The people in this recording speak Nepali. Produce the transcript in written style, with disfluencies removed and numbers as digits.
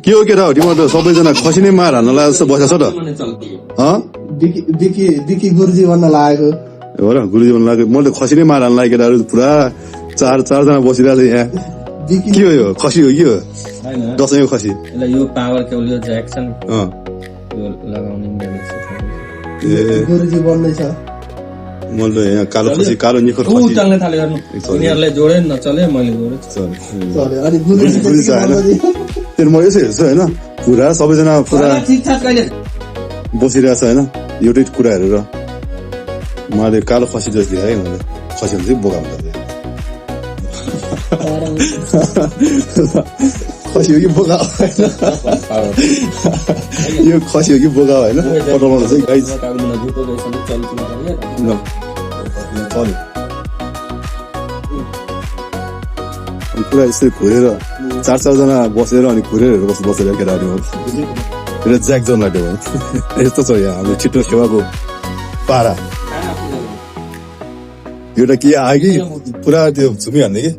के हो केटाहरु म त सबैजना खसी नै मार हान्न लागेको जस्तो बसेको छ त डिकी गुरुजी भन्न लागेको हो र गुरुजी भन्नु लाग्यो मैले त खसी नै मार हान्न लाग्यो केटाहरु पुरा चारजना बसिरहेको छ यहाँ के हो यो खसी हो के हो दसैँको खसी यो पावर केबल यो ज्याक्सन यो लगाउने गुरुजी बन्दैछ मैले यहाँ कालो खसी कालो निखोर खसी चल्न थाल्यो गर्नु उनीहरुले जोडे नचले मैले चल्यो अनि गुरुजी त्यो म यसो हेर्छु हैन पुरा सबैजना पुरा ठिकठाक कहिले बसिरहेको छ हैन एउटै कुरा हेरेर मैले कालो खसी जस्तो देखाएँ मैले खसी हुन्छ बोका हुन्छ खसी हो कि बोका यो खसी हो कि बोका होइन पटाउनु चाहिँ गाई पुरा यस्तै घुरेर चारजना बसेर अनि घुरेर बसेर केटाहरू ज्याक जोन लाग्यो यस्तो छ यहाँ हाम्रो छिटो सेवाको पारा एउटा के आयो कि पुरा त्यो झुमी हान्ने कि